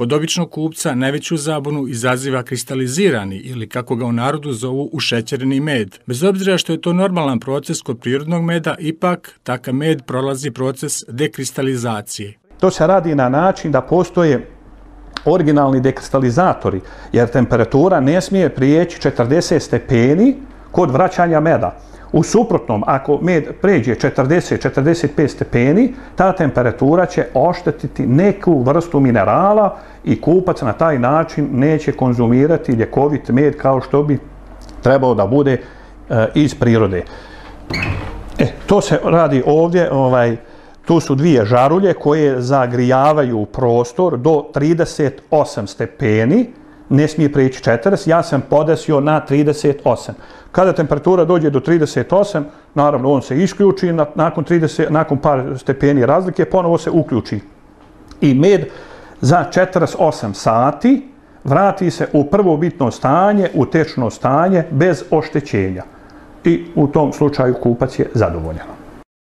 Kod običnog kupca najveću zabunu izaziva kristalizirani ili kako ga u narodu zovu ušećereni med. Bez obzira što je to normalan proces kod prirodnog meda, ipak takav med prolazi proces dekristalizacije. To se radi na način da postoje originalni dekristalizatori, jer temperatura ne smije prijeći 40 stepeni kod vraćanja meda. U suprotnom, ako med pređe 40-45 stepeni, ta temperatura će oštetiti neku vrstu minerala i kupac na taj način neće konzumirati ljekovit med kao što bi trebao da bude iz prirode. To se radi ovdje, tu su dvije žarulje koje zagrijavaju prostor do 38 stepeni, ne smije preći 40, ja sam podesio na 38. Kada temperatura dođe do 38, naravno on se isključi, nakon par stepeni razlike ponovo se uključi. I med za 48 sati vrati se u prvobitno stanje, u tečno stanje, bez oštećenja. I u tom slučaju kupac je zadovoljan.